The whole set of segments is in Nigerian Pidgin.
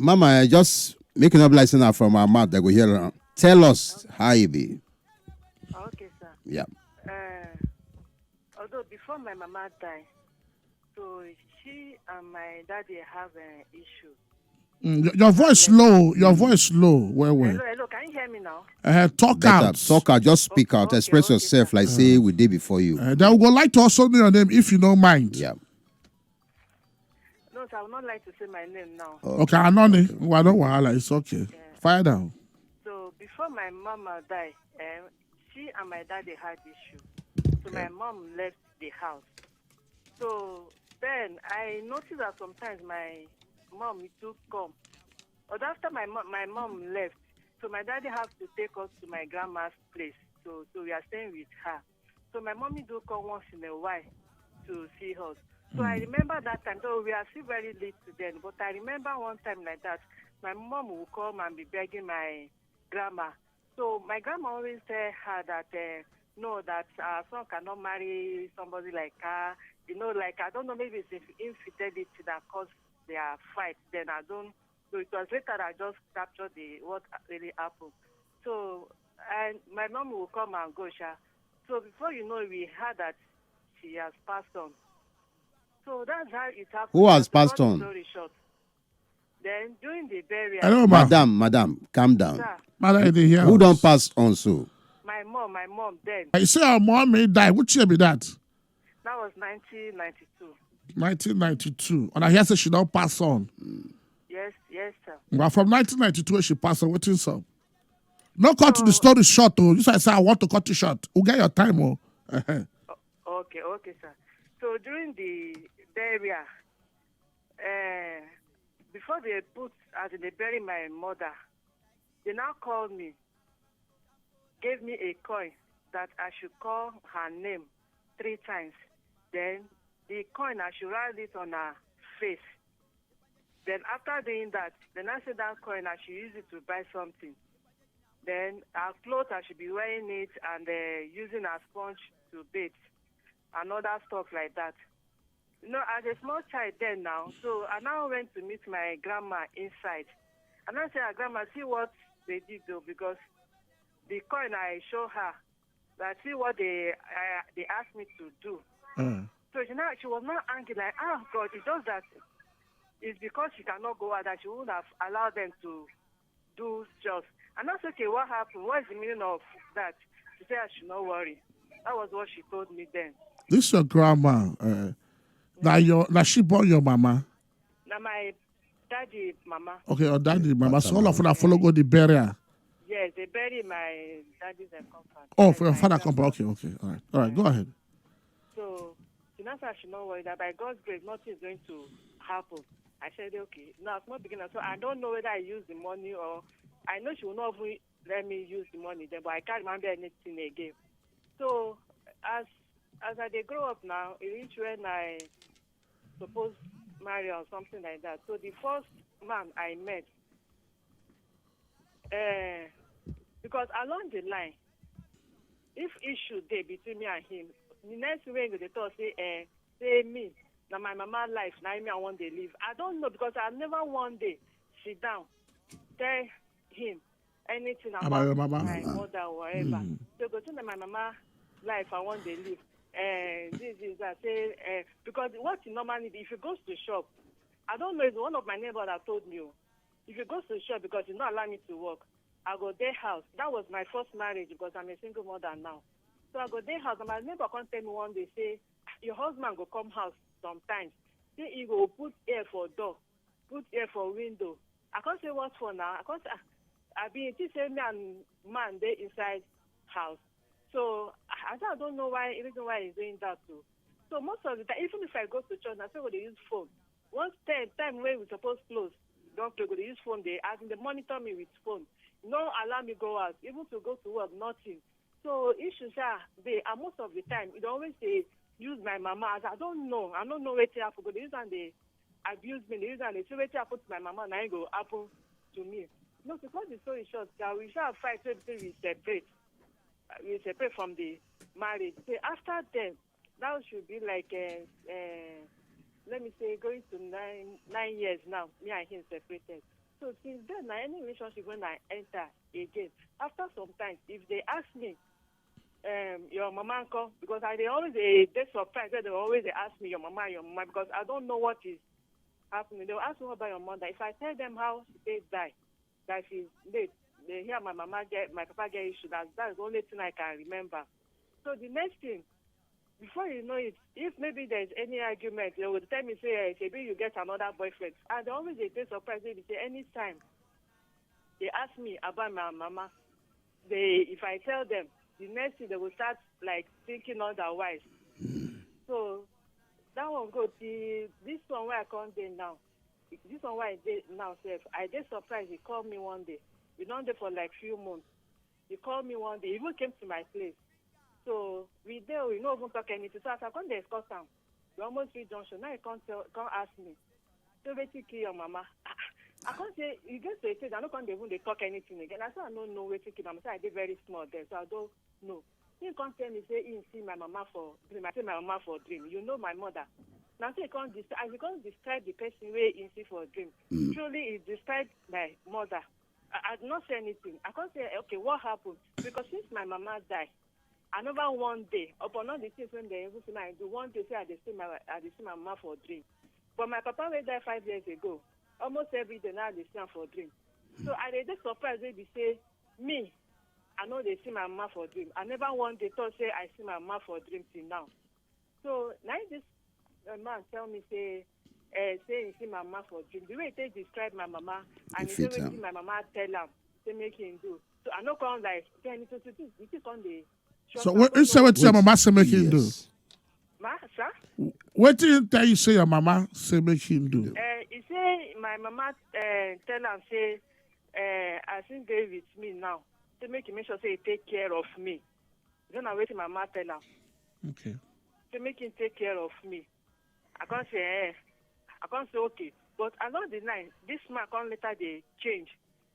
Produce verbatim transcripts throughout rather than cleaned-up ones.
Mama, eh, just make it up like say na from our mouth that go hear am. Tell us how e be. Okay, sir. Yeah. Uh, although before my mama die, so she and my daddy have an issue. Mm, your, your voice low. Your voice low. Well, well. Hello, hello, can you hear me now? Uh, talk Better out. Talk out. Just speak out. Okay, Express okay, yourself sir. Like say we did before you. Uh, then we go like to also know your name if you don't mind. Yeah. No, sir, I would not like to say my name now. Okay, Anoni. Well, no wahala. It's okay. Fire down. So before my mama died, um, she and my daddy had issue. So my mom left the house. So then I noticed that sometimes my mom do come. But after my mo- my mom left, so my daddy has to take us to my grandma's place. So so we are staying with her. So my mommy do come once in a while to see us. So I remember that time, though we are still very little then, but I remember one time like that, my mom will come and be begging my grandma. So my grandma always tell her that uh, no, that uh, son cannot marry somebody like her. You know, like, I don't know, maybe it's inf- infidelity that caused their fight. Then I don't. So it was later that I just captured the what really happened. So and my mom will come and go, sha. So before you know, we heard that she has passed on. So that's how it happened. Who has To cut passed the on? Story short. Then during the burial, Hello, ma. Madam, madam, calm down. Sir, Mother in the here. Who don't pass on so? My mom, my mom then. I say your mom may die. Which year be that? That was nineteen ninety-two. nineteen ninety-two. And I hear say she don't pass on. Yes, yes, sir. Well, from nineteen ninety-two, she passed on. Waiting some. No cut to the story short, oh. You say, I say, I want to cut it short. You get your time, oh. Okay, okay, sir. So during the burial, uh, before they put, as in they bury my mother, they now called me, gave me a coin that I should call her name three times. Then the coin, I should write it on her face. Then after doing that, then I said that coin, I should use it to buy something. Then her clothes, I should be wearing it and uh, using her sponge to bathe and other stuff like that. You know, as a small child then now, so I now went to meet my grandma inside. And I said, "Ah, Grandma, see what they did though, because the coin I show her, that see what they uh, they asked me to do." Uh, So she now she was not angry like, "Ah, God, it's just that it's because she cannot go out that she wouldn't have allowed them to do just." And that's okay. What happened? What is the meaning of that? She said I should not worry. That was what she told me then. This your grandma. Uh, now your now she born your mama. Now my daddy, mama. Okay, your daddy, mama. So all of una follow go the burial. Yes, they bury my daddy's and compound. Oh, That's for your my father grandma. Compound. Okay, okay, all right, all right. Go ahead. So she now said she not worry that by God's grace nothing is going to happen. I said okay. Now I'm not beginner, so I don't know whether I use the money or I know she will not even let me use the money then, but I can't remember anything again. So as as I dey grow up now, it reach when I suppose marry or something like that. So the first man I met, uh, because along the line, if issue dey between me and him, the next thing wey he go dey talk say, eh, say me, na my mama life, na me I wan dey live. I don't know because I never one day sit down tell him anything about, About your mama. My mother or whatever. So go say na my mama life I wan dey live. Eh, this is that say eh, because what he normally do, if he goes to shop, I don't know if one of my neighbor that told me. Oh, if he goes to shop because he not allow me to work, I go their house. That was my first marriage because I'm a single mother now. So I go their house and my neighbor come tell me one day say your husband go come house sometimes. Say he go put air for door, put air for window. I can't say what for now. I can't say, I be it say me and man dey inside house. So I, I don't know why, reason why he's doing that too. So most of the time, even if I go to church, I still go dey use phone. Once time, time when we suppose close, doctor go dey use phone. They as in they monitor me with phone. No allow me go out, even to go to work, nothing. So issues are they are most of the time. It always say use my mama. As I don't know, I don't know wetin happen. Go dey use and they abuse me. They use and they say wetin happen to my mama. Now it go happen to me. No, to cut the story short, that we shall fight till we separate. Uh, We separate from the marriage. So after then, that should be like uh, uh, let me say going to nine nine years now. Me and him separated. So since then, na any relationship when I enter again, after some time, if they ask me, um, your mama nko, because I dey always dey dey surprised when they always dey ask me your mama, your mama, because I don't know what is happening. They will ask me about your mother. If I tell them how she take die, that she's late, they hear my mama get my papa get issue. That that's the only thing I can remember. So the next thing, before you know it, if maybe there's any argument, they will tell me say, "Hey, maybe you get another boyfriend." And they always dey dey surprised. They say anytime they ask me about my mama, they if I tell them, the next thing they will start like thinking otherwise. So that one go till this one where I come dey now. This one where I dey now sef, I dey surprised. He called me one day. We don dey for like few months. He called me one day. He even came to my place. So we dey, we no even talk anything. So as I come dey discuss am, we almost reach junction. Now he come tell, come ask me, "So wetin kill your mama?" I come say, "You get to a stage, I no come dey even dey talk anything again." I say, "I no know wetin kill my mama." I say, "I dey very small then, so I don't know." He come tell me say he see my mama for dream. I say, "My mama for dream? You know my mother?" Now so he come describe, as he come describe the person wey he see for dream. Truly, he described my mother. I, I did not say anything. I can't say, "Okay, what happened?" Because since my mama died, I never one day, upon all the things when they even see my do, one day say I dey see my I dey see my mama for dream. But my papa wey die five years ago, almost every day now I dey see am for dream. So I dey dey surprised wey be say me, I no dey see my mama for dream. I never one day thought say I see my mama for dream till now. So now this uh, man tell me say, uh, say he see my mama for dream. The way he take describe my mama, and he say wetin my mama tell am, say make him do. So I no come like say anything to do. He still come dey. So what you say? What your mama say make him do? Ma, sir? What do you tell you say your mama say make him do? Uh, he say my mama uh, tell am say uh, as he dey with me now, say make he make sure say he take care of me. You know wetin my mama tell am. Okay. Say make him take care of me. I can't say eh. I can't say okay. But along the line, this man come later dey change.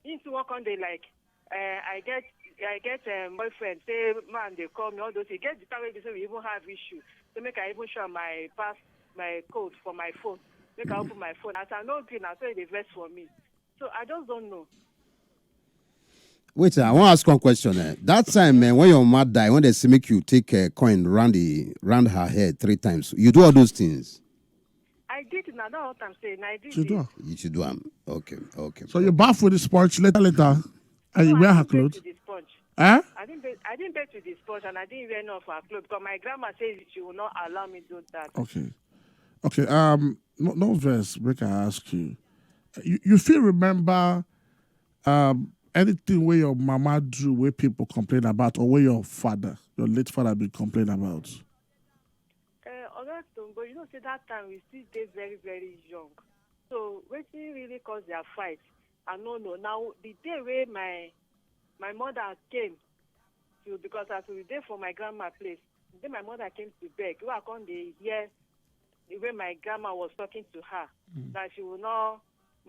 He too wan come dey like, eh, I get I get um, boyfriend, say man dey call me, all those things. Get the time wey be say we even have issue. So make I even show my pass my code for my phone. Make I open my phone. As I no gree, na so e dey vex for me. So I just don't know. Wait, I wan ask one question. Eh? That time eh, when your mama die, when they say make you take uh, coin round the round her head three times, you do all those things. I did it now. That's what I'm saying. I did You it. do. You should do am. Okay, okay. So you bath with the sponge later, later, and you No, wear I her didn't bathe clothes. With the sponge. Huh? I didn't bathe. I didn't bathe with the sponge, and I didn't wear none of her clothes because my grandma says she will not allow me do that. Okay. Okay. Um. No, no verse. Make I ask you. You you feel remember um anything where your mama do where people complain about or where your father, your late father, be complain about? Uh, Oga Tombo, you know, say that time we still dey very very young. So wetin really cause their fight? I no know. Now the day wey my my mother came to, because as we dey for my grandma place, the day my mother came to beg, wey I come dey hear the way my grandma was talking to her, that she will not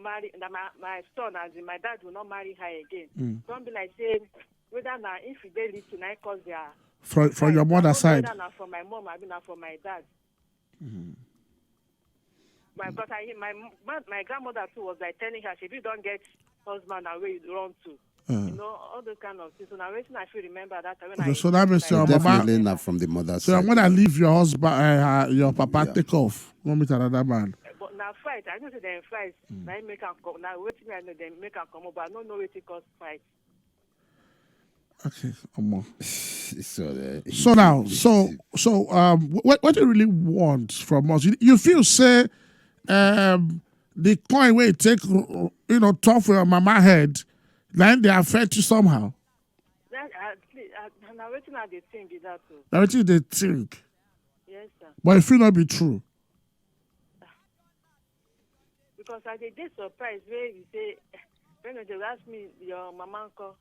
marry, that my, my son, as in my dad, will not marry her again. Don't be like say whether na infidelity na cause their From from your mother side. Whether na for my mom, I mean na for my dad. My, but I, my my my grandmother too was like telling her, "Shebi you don't get husband and where you run to." You know, all those kind of things. So now, waiting I feel remember that time when I Okay, so that means your mama. Definitely not from the mother So your side. Mother leave your husband, uh, your papa Yeah. take off, go meet another man. But now fight, I know say dem fight. Now you make am come. Now wetin I know dem make am come, but I no know wetin cause fight. Okay, omo. So, uh, So now, so so um, what what do you really want from us? You, you feel say um the coin wey take you know tough for your mama head, then they affect you somehow. That I, I, I, now wetin I dey think be that o. Now what you they think, Yes, sir. But if it not be true, Because I dey dey surprised wey you say when they ask me your mama nko.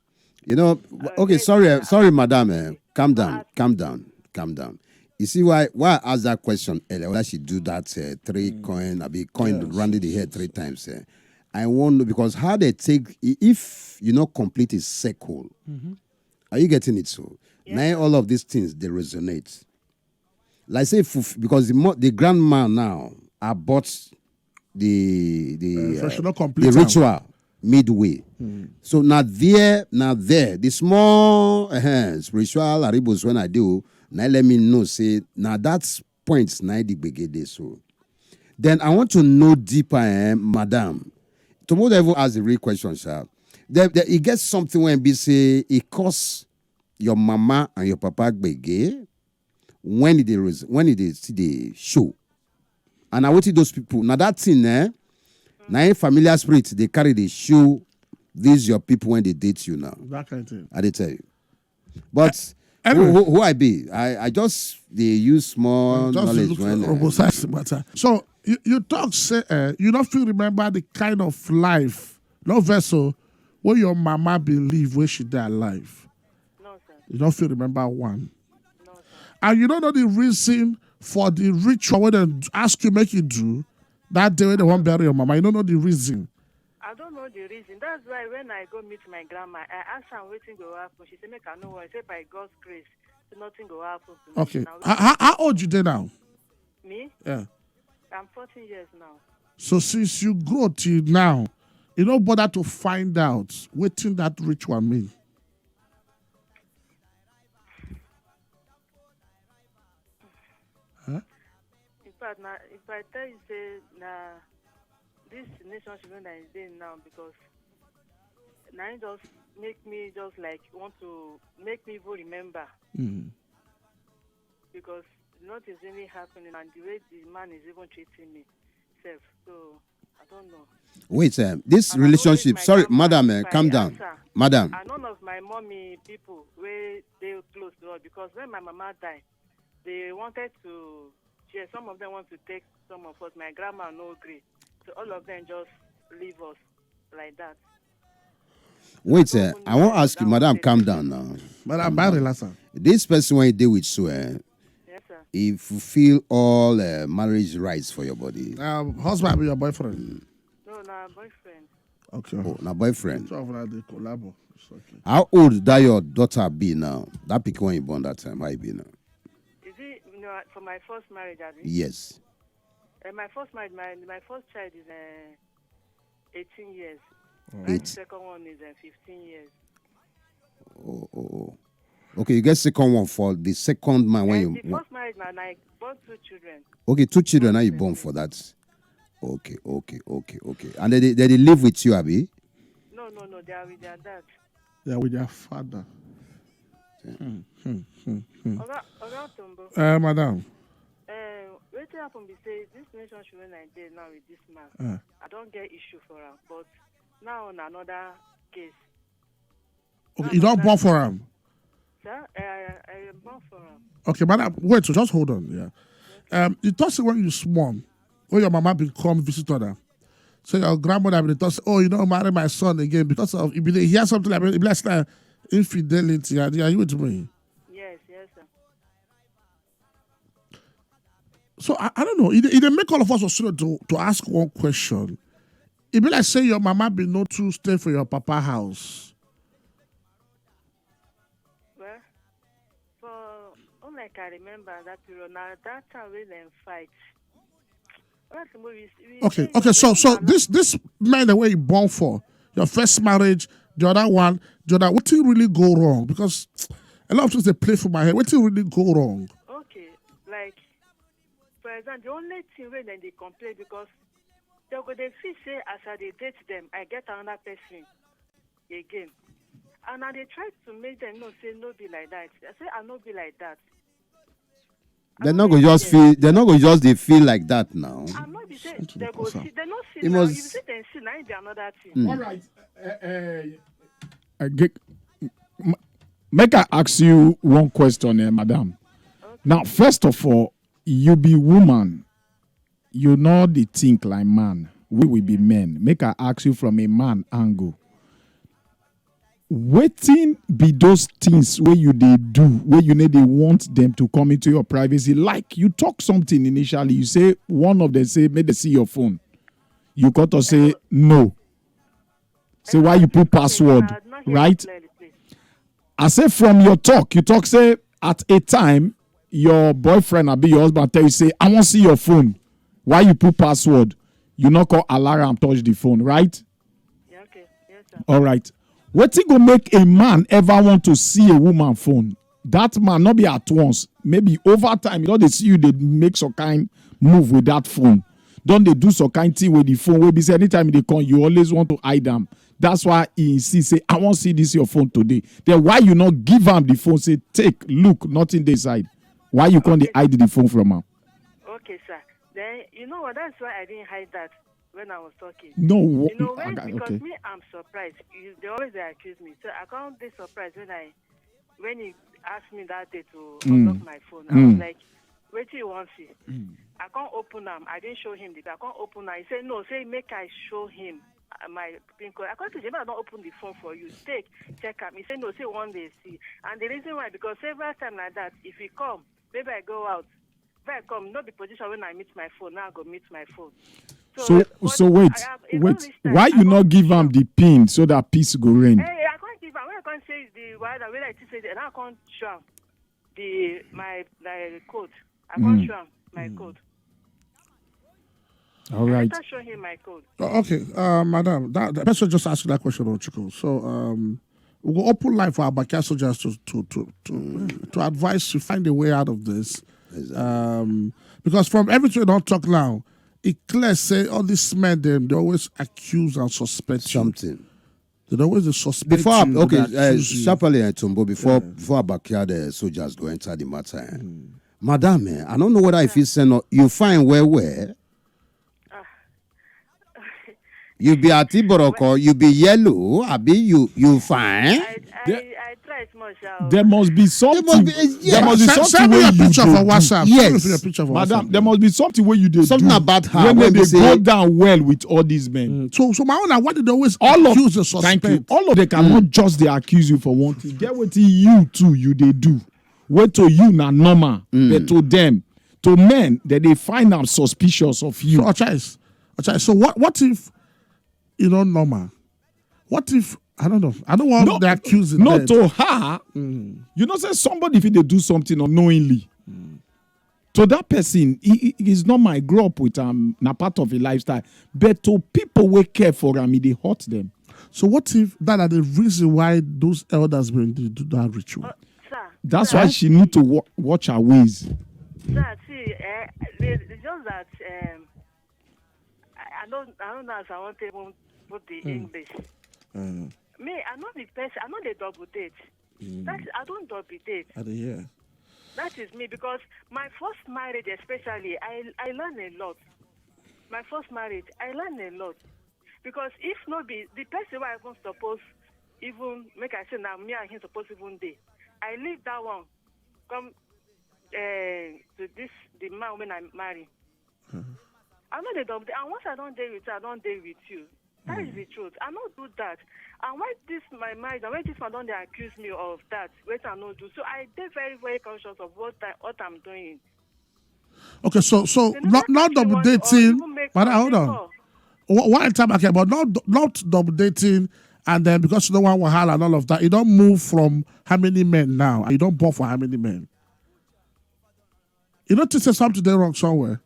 You know, okay, sorry, eh, sorry, madam. Eh, calm down, calm down, calm down. You see why why I asked that question earlier? Whether she do that uh, three coin, I be coin rounded the head three times. Eh? I want to because how they take i- if you not complete a circle. Are you getting it? So now all of these things they resonate. Like say if, because the mo- the grandma now abort the the, Uh, so uh, she not the complete am. Ritual. midway. So na there, na there, the small uh, spiritual aribos when I do, na let me know say na that point na the gbege dey so. Then I want to know deeper, eh, madam. Tomodo even ask the real question, sir. There, there, e get something when be say e cause your mama and your papa gbege when e dey res- when e dey still dey show. And na wetin those people, na that thing, eh? Na im familiar spirit dey carry dey show these your people when they date you now. That kind of thing. I dey tell you. But Anyway. who, who, who I be? I, I just dey use small Just knowledge look when. for Uh, oversized matter. So you, you talk say uh, you don't feel remember the kind of life, no vessel, where your mama been live when she died alive. No, sir. You don't feel remember one. No, sir. And you don't know the reason for the ritual when they ask you make you do that day when they won't bury your mama. You don't know the reason. I don't know the reason. That's why when I go meet my grandma, I ask her wetin go happen. She say make I no worry. Say by God's grace, nothing go happen to me. Okay. Now, How, how, how old you dey now? Me, Yeah. I'm fourteen years now. So since you grow till now, you don't bother to find out wetin that ritual mean. In fact, na if I tell you say na this relationship wey I dey now because na it just make me just like want to make me even remember Mm. because nothing is really happening and the way the man is even treating me self. So I don't know. Wait, um, this And I don't relationship. reach my Sorry, grandma madam, uh, if I calm down, ask her. Madam. And none of my mommy people where they close to us because when my mama died, they wanted to share. Some of them want to take some of us. My grandma no agree. So all of them just leave us like that. Wait, uh, I wan ask you, madam, calm down now. But I'm bad relaxer. This person when you dey with so, uh, Yes, sir. He fulfill all uh, marriage rights for your body. Um, husband be your boyfriend. No, na boyfriend. Okay. Oh, na boyfriend. Two of them dey collabo. It's okay. How old that your daughter be now? That pikin when you born that time, how you be now? Is it you know for my first marriage? Abi? Yes. Uh, my first marriage, my my first child is uh, eighteen years. And Eight. The second one is uh, fifteen years. Oh, oh, oh. Okay, you get second one for the second man when And you. The first marriage, na I born two children. Okay, two children now you born for that. Okay, okay, okay, okay. And they, they, they live with you, Abi? No, no, no. They are with their dad. They are with their father. Hmm, hmm, hmm, hmm. Oga, Oga Tombo, Uh, madam, uh, wetin happen be say this relationship wey I dey now with this man, Uh. I don get issue for am, but now na another case. okay, you don't born for him. Sir, I, I, I born for am. Okay, madam, wait, so just hold on. Yeah. Um, you talk say when you small, when your mama been come visit other. So your grandmother been talk say, oh, you don't marry my son again because of if you hear something like, like that, infidelity. Are, are you with me? Yes, yes, sir. So I, I don't know. It, it dey make all of us also to, to ask one question. It be like say your mama be no too stay for your papa house. Well, for all I can remember that period, now that time when they fight. All the movies, we Okay, we- okay. So we- so this this man the way you born for your first marriage, the other one, the other. What thing really go wrong? Because a lot of things they play for my head. What thing really go wrong? Okay, like for example, the only thing when then they complain because they go they feel say as I dey date them, I get another person again, and I dey try to make them know say no be like that. I say I no be like that. They're not gonna just feel. They're not gonna just they feel like that now. I no be say Something they dey go cause am. see. They no see It now. must- If you see them see, now be another thing. All right. Uh, uh, Uh, ge- m- make I ask you one question, eh, madam. Now, first of all, you be woman. You know the think like man. We will be men. Make I ask you from a man angle. Wetin be those things where you they do, where you need they want them to come into your privacy? Like you talk something initially, you say one of them say make they see your phone. You got to say no. Say why you put password, I not hear right? Clearly, please. I say from your talk, you talk say at a time your boyfriend abi your husband tell you say I want see your phone. Why you put password? You not call alarm touch the phone, right? Yeah, okay. All right. Wetin go make a man ever want to see a woman phone? That man, not be at once, maybe over time, you know, they see you, they make some kind move with that phone. Don't they do some kind thing with the phone? Will be say anytime they come, you always want to hide them. That's why he insists, say, "I won't see this your phone today." Then why you not give him the phone? Say, "Take, look, nothing they side." Why you can't hide the phone from him? Okay, sir. Then you know what? That's why I didn't hide that when I was talking. No, you know when, because okay. Me, I'm surprised. You, they always they accuse me, so I can't be surprised when I when he asked me that day to mm. Unlock my phone. I mm. was like, "Wait till you want see." Mm. I can't open them. I didn't show him the. I can't open them. He said no. Say make I show him uh, my pin code. I can't say I don't open the phone for you. Take check am. He said no. Say one day see. And the reason why, because several times like that, if he come, maybe I go out. If I come, not the position when I meet my phone. Now I go meet my phone. So so, so wait, I, I, wait. Why you not give him the pin so that peace go reign? Hey, I can't give him. When I can't say the why that when I say that, I can't show him the my my code. I can't mm. show him my mm. code. All right. I show him my code. Uh, okay, uh, madam, that, that person just asked that question on Chico. So um, we go open life for our backyard soldiers to to to to, to advise you find a way out of this. Exactly. Um, because from everything we don't talk now, it clear say all these men them they always accuse and suspect something. You. They always they suspect before you, okay, uh, sharply and Tumbo before yeah. Before our backyard uh, soldiers go enter the matter. Eh? Mm. Madam, eh, I don't know whether if you send or you find where where. You be atiboroko, you be yellow, abi you you fine. I, I, I try small sha. There must be something. There must be, yeah. There must be send, something send me your picture for WhatsApp. Yes, send me your picture for madam, WhatsApp. There must be something where you dey something do about her when they go down well with all these men. Mm. So, so my own, why did they always all accuse of, the suspect? Thank you. All of them cannot mm. Just they accuse you for one thing. Get what you too you they do. Wait to you na normal, mm. But to them, to men that they find them suspicious of you. So, Achais, Achais, so what? What if you know normal? What if I don't know. I don't want no, the accusing. No, to her. Mm. You know, say somebody if they do something unknowingly mm. To that person, he, he is not my grow up with um na part of a lifestyle. But to people who care for him, he they hurt them. So what if that are the reason why those elders been do that ritual? Uh, that's why she need to wa- watch her ways. Sir, see, uh, it's just that um, I, I don't, I don't know as I want to even put the mm. English. Mm. Me, I know the person. I know the double date. Mm. That I don't double date. I hear. That is me because my first marriage, especially, I I learn a lot. My first marriage, I learn a lot because if not be the person where I even suppose even make I say now me and him suppose even day. I leave that one. Come uh, to this the man when I marry. Mm-hmm. I know they don't. And once I don't date with you, I don't date with you. That mm. Is the truth. I not do that. And why this my mind? And why this man don't they accuse me of that? Wait, I not do. So I stay very, very conscious of what I, what I'm doing. Okay, so so not not double dating, but hold on. One time again, but not not double dating, and then because you don't want wahala and all of that, you don't move from how many men now? You don't bought for how many men? You don't think say something dey wrong somewhere?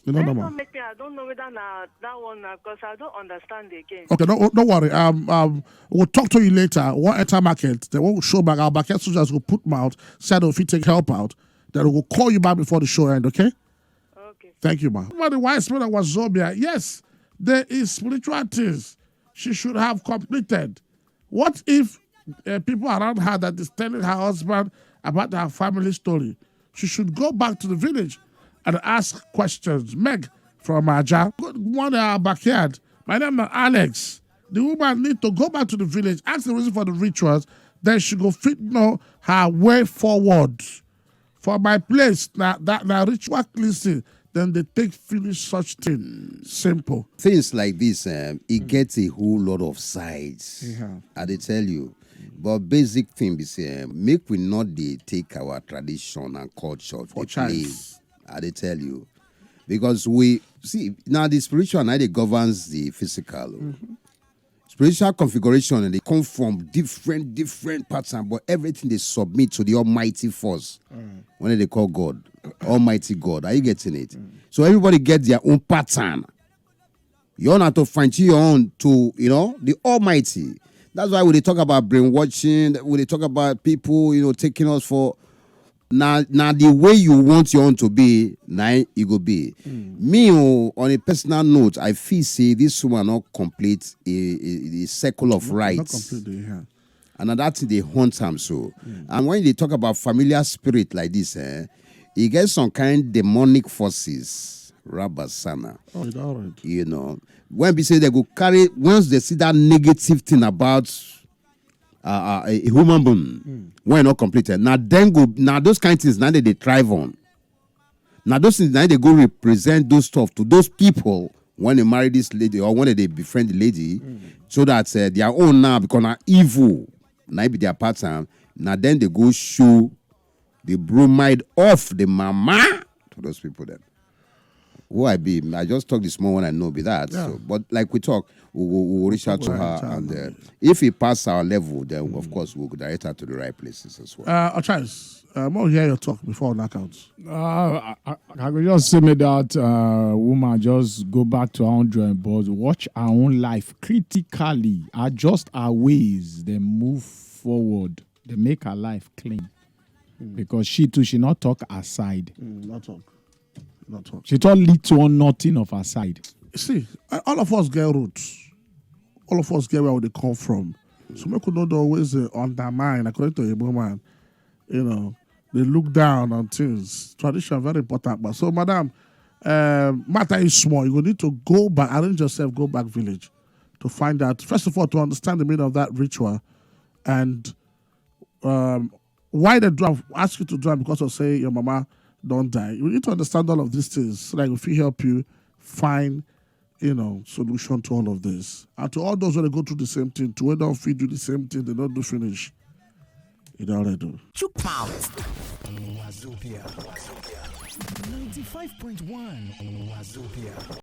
You don't know. Don't make me, I don't know whether na that one na because I don't understand again. Okay, don't don't worry. Um, um, we'll talk to you later. We'll enter market. They won't show back. Our market soldiers will put them out. Said if you take help out, then we'll call you back before the show end. Okay. Okay. Thank you, ma. But the wise man was Zobia. Yes, there is spiritual things she should have completed. What if uh, people around her that is telling her husband about her family story? She should go back to the village and ask questions. Meg from Aja, one in our backyard. My name is Alex. The woman need to go back to the village, ask the reason for the rituals. Then she go fit know her way forward. For my place, now that now ritual cleansing, then they take finish such thing. Simple. Things like this, um, it mm. Gets a whole lot of sides. Yeah. I they tell you. Mm. But basic thing is, um, make we not they take our tradition and culture for play. I they tell you. Because we see now the spiritual now they governs the physical. Mm-hmm. Spiritual configuration and they come from different different patterns, but everything they submit to the almighty force mm. When they call God, almighty God. Are you getting it? Mm. So everybody get their own pattern. Your own na to find your own to, you know, the Almighty. That's why we dey talk about brainwashing. We dey talk about people, you know, taking us for, now, now the way you want your own to be, now it go be. Me, oh, on a personal note, I feel say this woman not complete a, a, a circle of rights. Not completely, yeah. And na that thing dey haunt am so. And when they talk about familiar spirit like this, eh, e get some kind demonic forces, Rabasana. Oh, it's all right. You know, when we say they go carry, once they see that negative thing about uh, uh, a human being, when not completed, now then go, now those kind things, now they, they thrive on. Now those things, now they go represent those stuff to those people when they marry this lady or when they befriend the lady, so that uh, their own now become an evil. Now be their pattern. Now then they go show the bromide of the mama to those people then. Who I be? I just talk the small one I know be that. Yeah. So, but like we talk, we will, we will reach out to We'll her, reach out and to uh, her. If it pass our level, then of course we'll direct her to the right places as well. Uh, Charles, uh, more hear your talk before knock out. Uh, I, I, I go just say make that uh, woman just go back to her own drawing board, watch her own life critically, adjust her ways, then move forward, then make her life clean. Because she too, she not talk aside. Mm, not talk. Not talk. She talk little or nothing of her side. See, uh, all of us get roots. All of us get where they come from. So make we not always uh, undermine, according to a woman, you know, they look down on things. Tradition very important. But so, madam, um, matter is small. You need to go back, arrange yourself, go back village to find out, first of all, to understand the meaning of that ritual and um, why they do am, ask you to do am because of say your mama don't die. You need to understand all of these things so that it fit help you find, you know, solution to all of this. And to all those who go through the same thing, to whether if you do the same thing, they don't do finish. It already do. Chook mouth. ninety-five point one Wazobia.